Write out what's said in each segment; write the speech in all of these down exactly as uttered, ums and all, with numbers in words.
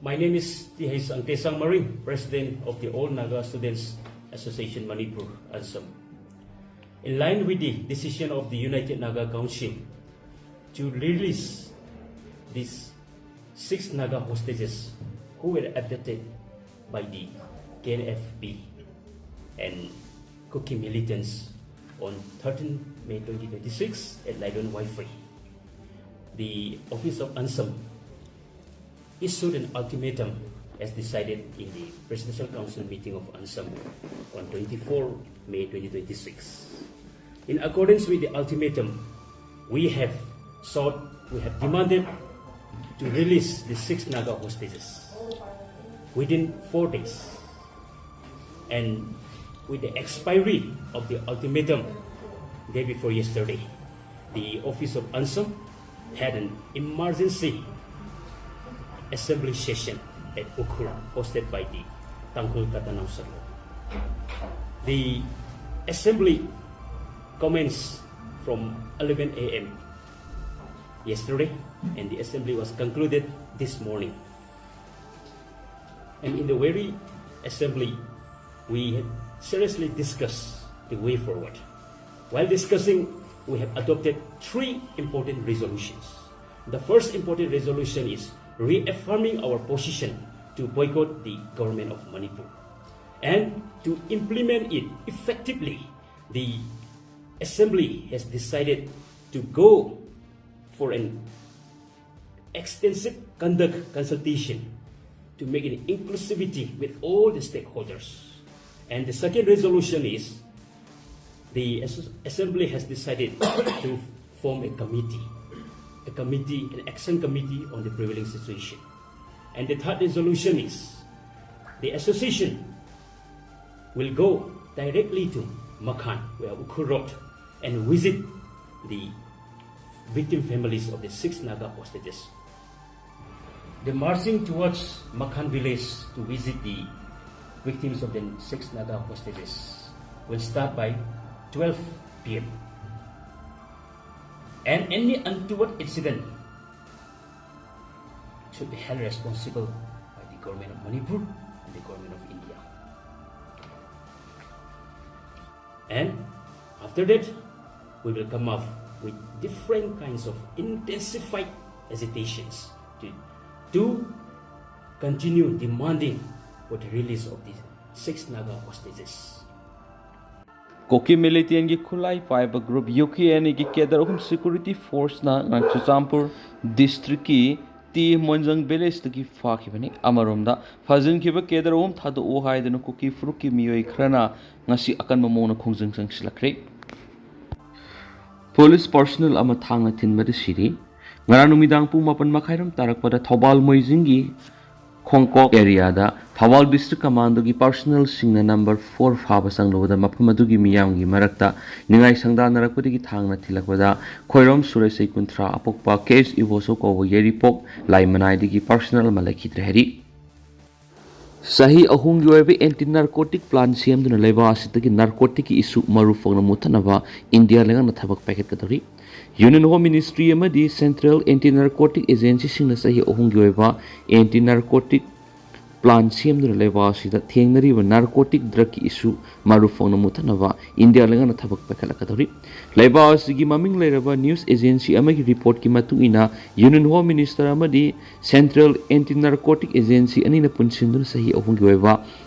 My name is T H Angtesang Maring, President of the All Naga Students Association Manipur, ANSAM. In line with the decision of the United Naga Council to release these six Naga hostages who were abducted by the K N F B and Kuki militants on thirteenth May twenty twenty-six at Laidon Waifei, the office of ANSAM issued an ultimatum as decided in the Presidential Council meeting of ANSAM on twenty-fourth May twenty twenty-six. In accordance with the ultimatum, we have sought, we have demanded to release the six Naga hostages within four days. And with the expiry of the ultimatum day before yesterday, the office of ANSAM had an emergency assembly session at Ukhrul, hosted by the Tangkhul Katanao Salo. The assembly commenced from eleven a m yesterday, and the assembly was concluded this morning. And in the very assembly, we had seriously discussed the way forward. While discussing, we have adopted three important resolutions. The first important resolution is reaffirming our position to boycott the government of Manipur. And to implement it effectively, the assembly has decided to go for an extensive conduct consultation to make an inclusivity with all the stakeholders. And the second resolution is the as- assembly has decided to form a committee, a committee, an action committee on the prevailing situation. And the third resolution is the association will go directly to Makhan, where Ukhrul Road, and visit the victim families of the six Naga hostages. The marching towards Makhan village to visit the victims of the six Naga hostages will start by twelve p m. And any untoward incident should be held responsible by the government of Manipur and the government of India. And after that, we will come up with different kinds of intensified agitations to, to continue demanding for the release of these six Naga hostages. ꯀꯨꯀꯤ ꯃꯤꯂꯤꯇꯦꯟꯒꯤ ꯈꯨꯠꯂꯥꯏ ꯄꯥꯏꯕ group U K and ꯑꯦꯒꯤ cadre ꯑꯍꯨꯝ security ꯐꯣꯔꯁꯅ ꯉꯔꯥꯡ ꯆꯨꯔꯆꯥꯟꯄꯨꯔ ꯗꯤꯁꯇ꯭ꯔꯤꯛꯀꯤ T ꯃꯣꯟꯖꯪ ꯚꯤꯂꯦꯖꯇꯒꯤ ꯐꯥꯈꯤꯕꯅꯤ꯫ ꯑꯃꯔꯣꯝꯗ, ꯐꯥꯖꯤꯟꯈꯤꯕ cadre ꯑꯍꯨꯝ ꯊꯥꯗꯣꯛꯎ ꯍꯥꯏꯗꯨꯅ ꯀꯨꯀꯤ ꯐꯨꯔꯨꯞꯀꯤ ꯃꯤꯑꯣꯏ ꯈꯔꯅ ꯉꯁꯤ ꯑꯀꯟꯕ ꯃꯑꯣꯡꯗ ꯈꯣꯡꯖꯪ ꯆꯪꯁꯤꯜꯂꯛꯈ꯭ꯔꯦ꯫ ꯄꯨꯂꯤꯁ ꯄꯥꯔꯁꯣꯅꯦꯜ ꯑꯃ ꯊꯥꯡꯅ ꯊꯤꯟꯕꯗ ꯁꯤꯔꯤ꯫ ꯉꯔꯥꯡ ꯅꯨꯃꯤꯗꯥꯡ ꯄꯨꯡ ꯃꯥꯄꯟ ꯃꯈꯥꯏꯔꯣꯝ ꯇꯥꯔꯛꯄꯗ ꯊꯧꯕꯥꯜ ꯃꯣꯏꯖꯤꯡꯒꯤ ꯈꯣꯡꯀꯣꯛ ꯑꯦꯔꯤꯌꯥꯗ ꯊꯧꯕꯥꯜ ꯗꯤꯁꯇ꯭ꯔꯤꯛ ꯀꯃꯥꯟꯗꯣꯒꯤ ꯄꯥꯔꯁꯣꯅꯦꯜꯁꯤꯡꯅ ꯅꯝꯕꯔ ꯐꯣꯔ ꯐꯥꯕ ꯆꯪꯂꯨꯕꯗ ꯃꯐꯝ ꯑꯗꯨꯒꯤ ꯃꯤꯌꯥꯝꯒꯤ ꯃꯔꯛꯇ ꯅꯤꯡꯉꯥꯏ ꯁꯪꯗꯥꯅꯔꯛꯄꯗꯒꯤ ꯊꯥꯡꯅ ꯊꯤꯜꯂꯛꯄꯗ ꯈꯣꯏꯔꯣꯝ ꯁꯨꯔꯦꯁ ꯆꯍꯤ ꯀꯨꯟꯊ꯭ꯔꯥ, ꯑꯄꯣꯛꯄ ꯀꯦ ꯑꯦꯁ ꯏꯕꯣꯁꯣ ꯀꯧꯕ ꯌꯥꯏꯔꯤꯄꯣꯛ ꯂꯥꯏꯃꯅꯥꯏꯗꯒꯤ ꯄꯥꯔꯁꯣꯅꯦꯜ ꯑꯃ ꯂꯩꯈꯤꯗ꯭ꯔꯦ ꯍꯥꯏꯔꯤ꯫ ꯆꯍꯤ ꯑꯍꯨꯝꯒꯤ ꯑꯣꯏꯕ ꯑꯦꯟꯇꯤ ꯅꯥꯔꯀꯣꯇꯤꯛ ꯄ꯭ꯂꯥꯟ ꯁꯦꯝꯗꯨꯅ ꯂꯩꯕꯥꯛ ꯑꯁꯤꯗꯒꯤ ꯅꯥꯔꯀꯣꯇꯤꯛꯀꯤ ꯏꯁꯨ ꯃꯔꯨ ꯐꯪꯅ ꯃꯨꯠꯊꯠꯅꯕ ꯏꯟꯗꯤꯌꯥ ꯂꯩꯉꯥꯛꯅ ꯊꯕꯛ ꯄꯥꯏꯈꯠꯀꯗꯧꯔꯤ꯫ ꯌꯨꯅꯤꯌꯟ ꯍꯣꯝ ꯃꯤꯅꯤꯁꯇ꯭ꯔꯤ ꯑꯃꯗꯤ ꯁꯦꯟꯇ꯭ꯔꯦꯜ ꯑꯦꯟꯇꯤ ꯅꯥꯔꯀꯣꯇꯤꯛ ꯑꯦꯖꯦꯟꯁꯤꯁꯤꯡꯅ ꯆꯍꯤ ꯑꯍꯨꯝꯒꯤ ꯑꯣꯏꯕ ꯑꯦꯟꯇꯤ ꯅꯥꯔꯀꯣꯇꯤꯛ ꯄ꯭ꯂꯥꯟ ꯁꯦꯝꯗꯨꯅ ꯂꯩꯕꯥꯛ ꯑꯁꯤꯗ ꯊꯦꯡꯅꯔꯤꯕ ꯅꯥꯔꯀꯣꯇꯤꯛ ꯗ꯭ꯔꯒꯀꯤ ꯏꯁꯨ ꯃꯔꯨ ꯐꯪꯅ ꯃꯨꯠꯊꯠꯅꯕ ꯏꯟꯗꯤꯌꯥ ꯂꯩꯉꯥꯛꯅ ꯊꯕꯛ ꯄꯥꯏꯈꯠꯂꯛꯀꯗꯧꯔꯤ꯫ ꯂꯩꯕꯥꯛ ꯑꯁꯤꯒꯤ ꯃꯃꯤꯡ ꯂꯩꯔꯕ ꯅ꯭ꯌꯨꯁ ꯑꯦꯖꯦꯟꯁꯤ ꯑꯃꯒꯤ ꯔꯤꯄꯣꯔꯠꯀꯤ ꯃꯇꯨꯡ ꯏꯟꯅ, ꯌꯨꯅꯤꯌꯟ ꯍꯣꯝ ꯃꯤꯅꯤꯁꯇꯔ ꯑꯃꯗꯤ ꯁꯦꯟꯇ꯭ꯔꯦꯜ ꯑꯦꯟꯇꯤ ꯅꯥꯔꯀꯣꯇꯤꯛ ꯑꯦꯖꯦꯟꯁꯤ ꯑꯅꯤꯅ ꯄꯨꯟꯁꯤꯟꯗꯨꯅ ꯆꯍꯤ ꯑꯍꯨꯝꯒꯤ ꯑꯣꯏꯕ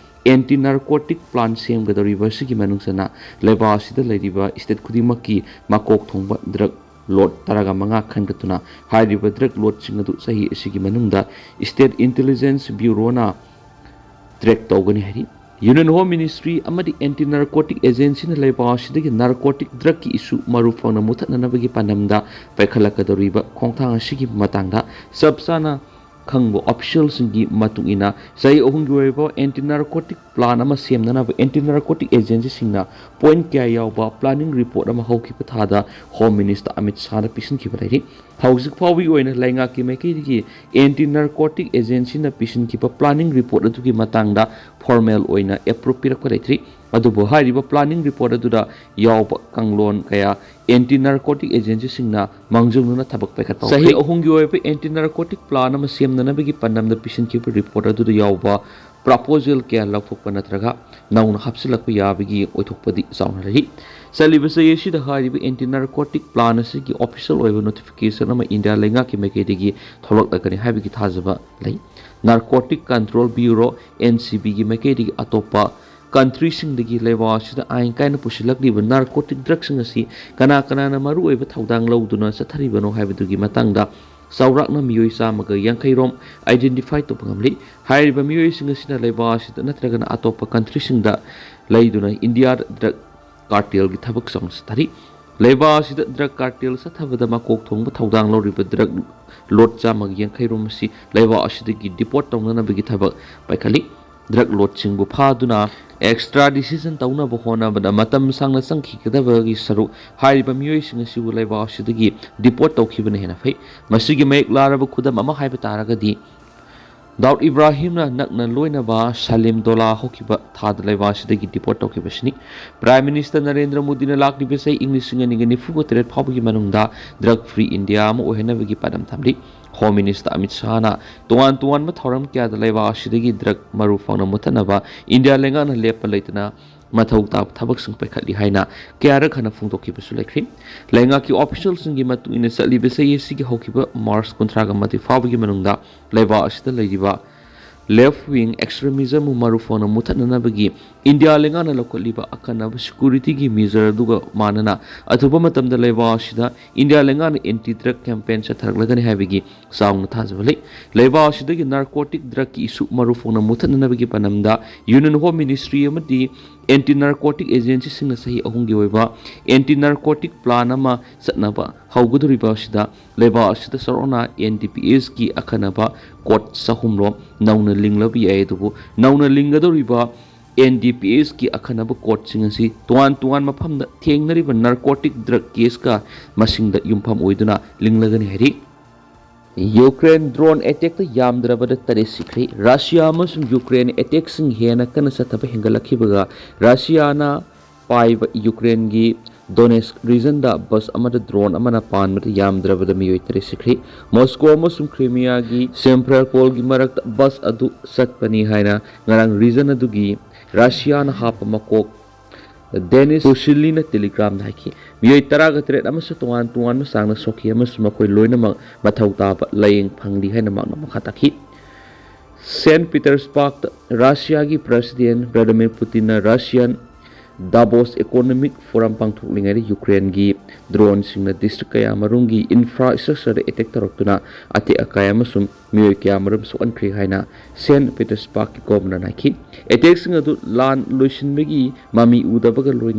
ꯑꯦꯟꯇꯤ ꯅꯥꯔꯀꯣꯇꯤꯛ ꯄ꯭ꯂꯥꯟ ꯁꯦꯝꯒꯗꯧꯔꯤꯕ ꯑꯁꯤꯒꯤ ꯃꯅꯨꯡ ꯆꯟꯅ ꯂꯩꯕꯥꯛ ꯑꯁꯤꯗ ꯂꯩꯔꯤꯕ ꯁ꯭ꯇꯦꯠ ꯈꯨꯗꯤꯡꯃꯛꯀꯤ ꯃꯀꯣꯛ ꯊꯣꯡꯕ ꯗ꯭ꯔꯒ ꯂꯣꯔꯗ ꯇꯔꯥꯒ ꯃꯉꯥ ꯈꯟꯒꯠꯇꯨꯅ ꯍꯥꯏꯔꯤꯕ ꯗ꯭ꯔꯒ ꯂꯣꯔꯗꯁꯤꯡ ꯑꯗꯨ ꯆꯍꯤ ꯑꯁꯤꯒꯤ ꯃꯅꯨꯡꯗ ꯁ꯭ꯇꯦꯠ ꯏꯟꯇꯦꯂꯤꯖꯦꯟꯁ ꯕ꯭ꯌꯨꯔꯣꯅ ꯇ꯭ꯔꯦꯛ ꯇꯧꯒꯅꯤ ꯍꯥꯏꯔꯤ꯫ ꯌꯨꯅꯤꯌꯟ ꯍꯣꯝ ꯃꯤꯅꯤꯁꯇ꯭ꯔꯤ ꯑꯃꯗꯤ ꯑꯦꯟꯇꯤ ꯅꯥꯔꯀꯣꯇꯤꯛ ꯑꯦꯖꯦꯟꯁꯤꯅ ꯂꯩꯕꯥꯛ ꯑꯁꯤꯗꯒꯤ ꯅꯥꯔꯀꯣꯇꯤꯛ ꯗ꯭ꯔꯒꯀꯤ ꯏꯁꯨ ꯃꯔꯨ ꯐꯪꯅ ꯃꯨꯠꯊꯠꯅꯅꯕꯒꯤ ꯄꯥꯟꯗꯝꯗ ꯄꯥꯏꯈꯠꯂꯛꯀꯗꯧꯔꯤꯕ ꯈꯣꯡꯊꯥꯡ ꯑꯁꯤꯒꯤ ꯃꯇꯥꯡꯗ ꯆꯞ ꯆꯥꯅ ꯈꯪꯕ ꯑꯣꯐꯤꯁꯤꯌꯦꯜꯁꯤꯡꯒꯤ ꯃꯇꯨꯡ ꯏꯟꯅ, ꯆꯍꯤ ꯑꯍꯨꯝꯒꯤ ꯑꯣꯏꯕ ꯑꯦꯟꯇꯤ ꯅꯥꯔꯀꯣꯇꯤꯛ ꯄ꯭ꯂꯥꯟ ꯑꯃ ꯁꯦꯝꯅꯅꯕ ꯑꯦꯟꯇꯤ ꯅꯥꯔꯀꯣꯇꯤꯛ ꯑꯦꯖꯦꯟꯁꯤꯁꯤꯡꯅ ꯄꯣꯏꯟꯠ ꯀꯌꯥ ꯌꯥꯎꯕ ꯄ꯭ꯂꯥꯅꯤꯡ ꯔꯤꯄꯣꯔꯠ ꯑꯃ ꯍꯧꯈꯤꯕ ꯊꯥꯗ ꯍꯣꯝ ꯃꯤꯅꯤꯁꯇꯔ ꯑꯃꯤꯠ ꯁꯥꯍꯗ ꯄꯤꯁꯤꯟꯈꯤꯕ ꯂꯩꯔꯤ꯫ ꯍꯧꯖꯤꯛ ꯐꯥꯎꯕꯒꯤ ꯑꯣꯏꯅ ꯂꯩꯉꯥꯛꯀꯤ ꯃꯥꯏꯀꯩꯗꯒꯤ ꯑꯦꯟꯇꯤ ꯅꯥꯔꯀꯣꯇꯤꯛ ꯑꯦꯖꯦꯟꯁꯤꯅ ꯄꯤꯁꯤꯟꯈꯤꯕ ꯄ꯭ꯂꯥꯅꯤꯡ ꯔꯤꯄꯣꯔꯠ ꯑꯗꯨꯒꯤ ꯃꯇꯥꯡꯗ ꯐꯣꯔꯃꯦꯜ ꯑꯣꯏꯅ ꯑꯦꯄ꯭ꯔꯨꯞ ꯄꯤꯔꯛꯄ ꯂꯩꯇ꯭ꯔꯤ꯫ ꯑꯗꯨꯕꯨ ꯍꯥꯏꯔꯤꯕ ꯄ꯭ꯂꯥꯅꯤꯡ ꯔꯤꯄꯣꯔꯠ ꯑꯗꯨꯗ ꯌꯥꯎꯕ ꯀꯥꯡꯂꯣꯟ ꯀꯌꯥ ꯑꯦꯟꯇꯤ ꯅꯥꯔꯀꯣꯇꯤꯛ ꯑꯦꯖꯦꯟꯁꯤꯁꯤꯡꯅ ꯃꯥꯡꯖꯧꯅꯅ ꯊꯕꯛ ꯄꯥꯏꯈꯠꯄ ꯆꯍꯤ ꯍꯧꯈ꯭ꯔꯦ꯫ ꯑꯍꯨꯝꯒꯤ ꯑꯣꯏꯕ ꯑꯦꯟꯇꯤ ꯅꯥꯔꯀꯣꯇꯤꯛ ꯄ꯭ꯂꯥꯟ ꯑꯃ ꯁꯦꯝꯅꯅꯕꯒꯤ ꯄꯥꯟꯗꯝꯗ ꯄꯤꯁꯤꯟꯈꯤꯕ ꯔꯤꯄꯣꯔꯠ ꯑꯗꯨꯗ ꯌꯥꯎꯕ ꯄ꯭ꯔꯄꯣꯖꯦꯜ ꯀꯌꯥ ꯂꯧꯊꯣꯛꯄ ꯅꯠꯇ꯭ꯔꯒ ꯅꯧꯅ ꯍꯥꯞꯆꯤꯜꯂꯛꯄ ꯌꯥꯕꯒꯤ ꯑꯣꯏꯊꯣꯛꯄꯗꯤ ꯆꯥꯎꯅ ꯂꯩꯔꯤ꯫ ꯆꯠꯂꯤꯕ ꯆꯍꯤ ꯑꯁꯤꯗ ꯍꯥꯏꯔꯤꯕ ꯑꯦꯟꯇꯤ ꯅꯥꯔꯀꯣꯇꯤꯛ ꯄ꯭ꯂꯥꯟ ꯑꯁꯤꯒꯤ ꯑꯣꯐꯤꯁꯤꯌꯦꯜ ꯑꯣꯏꯕ ꯅꯣꯇꯤꯐꯤꯀꯦꯁꯟ ꯑꯃ ꯏꯟꯗꯤꯌꯥ ꯂꯩꯉꯥꯛꯀꯤ ꯃꯥꯏꯀꯩꯗꯒꯤ ꯊꯣꯛꯂꯛꯂꯒꯅꯤ ꯍꯥꯏꯕꯒꯤ ꯊꯥꯖꯕ ꯂꯩ꯫ ꯅꯥꯔꯀꯣꯇꯤꯛ ꯀꯟꯇ꯭ꯔꯣꯜ ꯕ꯭ꯌꯨꯔꯣ, ꯑꯦꯟ ꯁꯤ ꯕꯤꯒꯤ ꯃꯥꯏꯀꯩꯗꯒꯤ ꯑꯇꯣꯞꯄ ꯀꯟꯇ꯭ꯔꯤꯁꯤꯡꯗꯒꯤ ꯂꯩꯕꯥꯛ ꯑꯁꯤꯗ ꯑꯥꯏꯟ ꯀꯥꯏꯅ ꯄꯨꯁꯤꯜꯂꯛꯂꯤꯕ ꯅꯥꯔꯀꯣꯇꯤꯛ ꯗ꯭ꯔꯒꯁꯤꯡ ꯑꯁꯤ ꯀꯅꯥ ꯀꯅꯥꯅ ꯃꯔꯨꯑꯣꯏꯕ ꯊꯧꯗꯥꯡ ꯂꯧꯗꯨꯅ ꯆꯠꯊꯔꯤꯕꯅꯣ ꯍꯥꯏꯕꯗꯨꯒꯤ ꯃꯇꯥꯡꯗ ꯆꯥꯎꯔꯥꯛꯅ ꯃꯤꯑꯣꯏ ꯆꯥꯝꯃꯒ ꯌꯥꯡꯈꯩ ꯔꯣꯝ ꯑꯥꯏꯗꯦꯟꯇꯤꯐꯥꯏ ꯇꯧꯕ ꯉꯝꯂꯤ꯫ ꯍꯥꯏꯔꯤꯕ ꯃꯤꯑꯣꯏꯁꯤꯡ ꯑꯁꯤꯅ ꯂꯩꯕꯥꯛ ꯑꯁꯤꯗ ꯅꯠꯇ꯭ꯔꯒꯅ ꯑꯇꯣꯞꯄ ꯀꯟꯇ꯭ꯔꯤꯁꯤꯡꯗ ꯂꯩꯗꯨꯅ ꯏꯟꯗꯤꯌꯥꯗ ꯗ꯭ꯔꯒ ꯀꯥꯔꯇꯦꯜꯒꯤ ꯊꯕꯛ ꯆꯥꯎꯅ ꯆꯠꯊꯔꯤ꯫ ꯂꯩꯕꯥꯛ ꯑꯁꯤꯗ ꯗ꯭ꯔꯒ ꯀꯥꯔꯇꯦꯜ ꯆꯠꯊꯕꯗ ꯃꯀꯣꯛ ꯊꯣꯡꯕ ꯊꯧꯗꯥꯡ ꯂꯧꯔꯤꯕ ꯗ꯭ꯔꯒ ꯂꯣꯠ ꯆꯥꯝꯃꯒ ꯌꯥꯡꯈꯩ ꯔꯣꯝ ꯑꯁꯤ ꯂꯩꯕꯥꯛ ꯑꯁꯤꯗꯒꯤ ꯗꯤꯄꯣꯔꯠ ꯇꯧꯅꯅꯕꯒꯤ ꯊꯕꯛ ꯄꯥꯏꯈꯠꯂꯤ꯫ ꯗ꯭ꯔꯒ ꯂꯣꯠꯁꯤꯡꯕꯨ ꯐꯥꯗꯨꯅ ꯑꯦꯛꯁꯇ꯭ꯔꯥꯗꯤꯁꯟ ꯇꯧꯅꯕ ꯍꯣꯠꯅꯕꯗ ꯃꯇꯝ ꯁꯥꯡꯅ ꯆꯪꯈꯤꯒꯗꯕꯒꯤ ꯁꯔꯨꯛ ꯍꯥꯏꯔꯤꯕ ꯃꯤꯑꯣꯏꯁꯤꯡ ꯑꯁꯤꯕꯨ ꯂꯩꯕꯥꯛ ꯑꯁꯤꯗꯒꯤ ꯗꯤꯄꯣꯔꯠ ꯇꯧꯈꯤꯕꯅ ꯍꯦꯟꯅ ꯐꯩ꯫ ꯃꯁꯤꯒꯤ ꯃꯌꯦꯛ ꯂꯥꯔꯕ ꯈꯨꯗꯝ ꯑꯃ ꯍꯥꯏꯕ ꯇꯥꯔꯒꯗꯤ, ꯗꯥꯎꯗ ꯏꯕ꯭ꯔꯥꯍꯤꯝꯅ ꯅꯛꯅ ꯂꯣꯏꯅꯕ ꯁꯂꯤꯝ ꯗꯣꯂꯥ ꯍꯧꯈꯤꯕ ꯊꯥꯗ ꯂꯩꯕꯥꯛ ꯑꯁꯤꯗꯒꯤ ꯗꯤꯄꯣꯔꯠ ꯇꯧꯈꯤꯕꯁꯤꯅꯤ꯫ ꯄ꯭ꯔꯥꯏꯝ ꯃꯤꯅꯤꯁꯇꯔ ꯅꯔꯦꯟꯗ꯭ꯔ ꯃꯣꯗꯤꯅ ꯂꯥꯛꯂꯤꯕ ꯆꯍꯤ ꯏꯪ ꯂꯤꯁꯤꯡ ꯑꯅꯤꯒ ꯅꯤꯐꯨꯒ ꯇꯔꯦꯠ ꯐꯥꯎꯕꯒꯤ ꯃꯅꯨꯡꯗ ꯗ꯭ꯔꯒ ꯐ꯭ꯔꯤ ꯏꯟꯗꯤꯌꯥ ꯑꯃ ꯑꯣꯏꯍꯟꯅꯕꯒꯤ ꯄꯥꯟꯗꯝ ꯊꯝꯂꯤ꯫ ꯍꯣꯝ ꯃꯤꯅꯤꯁꯇꯔ ꯑꯃꯤꯠ ꯁꯥꯍꯅ ꯇꯣꯉꯥꯟ ꯇꯣꯉꯥꯟꯕ ꯊꯧꯔꯝ ꯀꯌꯥꯗ ꯂꯩꯕꯥꯛ ꯑꯁꯤꯗꯒꯤ ꯗ꯭ꯔꯒ ꯃꯔꯨ ꯐꯪꯅ ꯃꯨꯠꯊꯠꯅꯕ ꯏꯟꯗꯤꯌꯥ ꯂꯩꯉꯥꯛꯅ ꯂꯦꯞꯄ ꯂꯩꯇꯅ ꯃꯊꯧ ꯇꯥꯕ ꯊꯕꯛꯁꯤꯡ ꯄꯥꯏꯈꯠꯂꯤ ꯍꯥꯏꯅ ꯀꯌꯥꯔꯛ ꯍꯟꯅ ꯐꯣꯡꯗꯣꯛꯈꯤꯕꯁꯨ ꯂꯩꯈ꯭ꯔꯤ꯫ ꯂꯩꯉꯥꯛꯀꯤ ꯑꯣꯐꯤꯁꯤꯌꯦꯜꯁꯤꯡꯒꯤ ꯃꯇꯨꯡ ꯏꯟꯅ ꯆꯠꯂꯤꯕ ꯆꯍꯤ ꯑꯁꯤꯒꯤ ꯍꯧꯈꯤꯕ ꯃꯥꯔꯆ ꯀꯨꯟꯊ꯭ꯔꯥꯒ ꯃꯥꯊꯣꯏ ꯐꯥꯎꯕꯒꯤ ꯃꯅꯨꯡꯗ ꯂꯩꯕꯥꯛ ꯑꯁꯤꯗ ꯂꯩꯔꯤꯕ ꯂꯦꯐ ꯋꯤꯡ ꯑꯦꯛꯁꯇ꯭ꯔꯤꯃꯤꯖꯝꯕꯨ ꯃꯔꯨ ꯐꯪꯅ ꯃꯨꯠꯊꯠꯅꯅꯕꯒꯤ ꯏꯟꯗꯤꯌꯥ ꯂꯩꯉꯥꯛꯅ ꯂꯧꯈꯠꯂꯤꯕ ꯑꯈꯟꯅꯕ ꯁꯦꯀ꯭ꯌꯨꯔꯤꯇꯤꯒꯤ ꯃꯤꯖꯔ ꯑꯗꯨꯒ ꯃꯥꯟꯅꯅ ꯑꯊꯨꯕ ꯃꯇꯝꯗ ꯂꯩꯕꯥꯛ ꯑꯁꯤꯗ ꯏꯟꯗꯤꯌꯥ ꯂꯩꯉꯥꯛꯅ ꯑꯦꯟꯇꯤ ꯗ꯭ꯔꯒ ꯀꯦꯝꯄꯦꯟ ꯆꯠꯊꯔꯛꯂꯒꯅꯤ ꯍꯥꯏꯕꯒꯤ ꯆꯥꯎꯅ ꯊꯥꯖꯕ ꯂꯩ꯫ ꯂꯩꯕꯥꯛ ꯑꯁꯤꯗꯒꯤ ꯅꯥꯔꯀꯣꯇꯤꯛ ꯗ꯭ꯔꯒꯀꯤ ꯏꯁꯨ ꯃꯔꯨ ꯐꯪꯅ ꯃꯨꯠꯊꯠꯅꯅꯕꯒꯤ ꯄꯥꯟꯗꯝꯗ ꯌꯨꯅꯤꯌꯟ ꯍꯣꯝ ꯃꯤꯅꯤꯁꯇ꯭ꯔꯤ ꯑꯃꯗꯤ ꯑꯦꯟꯇꯤ ꯅꯥꯔꯀꯣꯇꯤꯛ ꯑꯦꯖꯦꯟꯁꯤꯁꯤꯡꯅ ꯆꯍꯤ ꯑꯍꯨꯝꯒꯤ ꯑꯣꯏꯕ ꯑꯦꯟꯇꯤ ꯅꯥꯔꯀꯣꯇꯤꯛ ꯄ꯭ꯂꯥꯟ ꯑꯃ ꯆꯠꯅꯕ ꯍꯧꯒꯗꯧꯔꯤꯕ ꯑꯁꯤꯗ ꯂꯩꯕꯥꯛ ꯑꯁꯤꯗ ꯆꯥꯎꯔꯥꯛꯅ ꯑꯦꯟ ꯗꯤ ꯄꯤ ꯑꯦꯁꯀꯤ ꯑꯈꯟꯅꯕ ꯀꯣꯗ ꯆꯍꯨꯝ ꯔꯣꯝ ꯅꯧꯅ ꯂꯤꯡꯂꯕ ꯌꯥꯏ꯫ ꯑꯗꯨꯕꯨ ꯅꯧꯅ ꯂꯤꯡꯒꯗꯧꯔꯤꯕ ꯑꯦꯟ ꯗꯤ ꯄꯤ ꯑꯦꯁꯀꯤ ꯑꯈꯟꯅꯕ ꯀꯣꯔꯠꯁꯤꯡ ꯑꯁꯤ ꯇꯣꯉꯥꯟ ꯇꯣꯉꯥꯟꯕ ꯃꯐꯝꯗ ꯊꯦꯡꯅꯔꯤꯕ ꯅꯥꯔꯀꯣꯇꯤꯛ ꯗ꯭ꯔꯒ ꯀꯦꯁꯀ ꯃꯁꯤꯡꯗ ꯌꯨꯝꯐꯝ ꯑꯣꯏꯗꯨꯅ ꯂꯤꯡꯂꯒꯅꯤ ꯍꯥꯏꯔꯤ꯫ ꯌꯨꯀ꯭ꯔꯦꯟ ꯗ꯭ꯔꯣꯟ ꯑꯦꯇꯦꯛꯇ ꯌꯥꯝꯗ꯭ꯔꯕꯗ ꯇꯔꯦꯠ ꯁꯤꯈ꯭ꯔꯦ꯫ ꯔꯁꯤꯌꯥ ꯑꯃꯁꯨꯡ ꯌꯨꯀ꯭ꯔꯦꯟ ꯑꯦꯇꯦꯛꯁꯤꯡ ꯍꯦꯟꯅ ꯀꯟꯅ ꯆꯠꯊꯕ ꯍꯦꯟꯒꯠꯂꯛꯈꯤꯕꯒ ꯔꯁꯤꯌꯥꯅ ꯄꯥꯏꯕ ꯌꯨꯀ꯭ꯔꯦꯟꯒꯤ ꯗꯣꯅꯦꯁ꯭ꯛ ꯔꯤꯖꯟꯗ ꯕꯁ ꯑꯃꯗ ꯗ꯭ꯔꯣꯟ ꯑꯃꯅ ꯄꯥꯟꯕꯗ ꯌꯥꯝꯗ꯭ꯔꯕꯗ ꯃꯤꯑꯣꯏ ꯇꯔꯦꯠ ꯁꯤꯈ꯭ꯔꯦ꯫ ꯃꯣꯁꯀꯣ ꯑꯃꯁꯨꯡ ꯀ꯭ꯔꯤꯃꯤꯌꯥꯒꯤ ꯁꯦꯝꯐ꯭ꯔꯦꯜꯄꯣꯜꯒꯤ ꯃꯔꯛꯇ ꯕꯁ ꯑꯗꯨ ꯆꯠꯄꯅꯤ ꯍꯥꯏꯅ ꯉꯔꯥꯡ ꯔꯤꯖꯟ ꯑꯗꯨꯒꯤ ꯔꯁꯤꯌꯥꯅ ꯍꯥꯞꯄ ꯃꯀꯣꯛ ꯗꯦꯅꯤꯁ ꯇꯨꯁꯤꯂꯤꯅ ꯇꯦꯂꯤꯒ꯭ꯔꯥꯝꯗ ꯍꯥꯏꯈꯤ꯫ ꯃꯤꯑꯣꯏ ꯇꯔꯥꯒ ꯇꯔꯦꯠ ꯑꯃꯁꯨ ꯇꯣꯉꯥꯟ ꯇꯣꯉꯥꯟꯕ ꯆꯥꯡꯗ ꯁꯣꯛꯈꯤ ꯑꯃꯁꯨꯡ ꯃꯈꯣꯏ ꯂꯣꯏꯅꯃꯛ ꯃꯊꯧ ꯇꯥꯕ ꯂꯥꯌꯦꯡ ꯐꯪꯂꯤ ꯍꯥꯏꯅ ꯃꯍꯥꯛꯅ ꯃꯈꯥ ꯇꯥꯈꯤ꯫ ꯁꯦꯟꯠ ꯄꯤꯇꯔꯁꯕꯔꯒꯇ ꯔꯁꯤꯌꯥꯒꯤ ꯄ꯭ꯔꯦꯁꯤꯗꯦꯟꯠ ꯚ꯭ꯂꯥꯗꯤꯃꯤꯔ ꯄꯨꯇꯤꯟꯅ ꯔꯁꯤꯌꯥꯟ ꯗꯥꯕꯣꯁ ꯏꯀꯣꯅꯣꯃꯤꯛ ꯐꯣꯔꯝ ꯄꯥꯡꯊꯣꯛꯂꯤꯉꯩꯗ ꯌꯨꯀ꯭ꯔꯦꯟꯒꯤ ꯗ꯭ꯔꯣꯟꯁꯤꯡꯅ ꯗꯤꯁꯇ꯭ꯔꯤꯛ ꯀꯌꯥꯃꯔꯨꯝꯒꯤ ꯏꯟꯐ꯭ꯔꯥꯁ꯭ꯇ꯭ꯔꯛꯆꯔꯗ ꯑꯦꯇꯦꯛ ꯇꯧꯔꯛꯇꯨꯅ ꯑꯇꯦꯛ ꯑꯀꯥꯏ ꯑꯃꯁꯨꯡ ꯃꯤꯑꯣꯏ ꯀꯌꯥꯃꯔꯨꯝ ꯁꯣꯛꯍꯟꯈ꯭ꯔꯦ ꯍꯥꯏꯅ ꯁꯦꯟꯠ ꯄꯤꯇꯔꯁꯕꯔꯒꯀꯤ ꯒꯣꯕꯔꯅꯔꯅ ꯍꯥꯏꯈꯤ꯫ ꯑꯦꯇꯦꯛꯁꯤꯡ ꯑꯗꯨ ꯂꯥꯟ ꯂꯣꯏꯁꯤꯟꯕꯒꯤ ꯃꯃꯤ ꯎꯗꯕꯒ ꯂꯣꯏꯅꯅ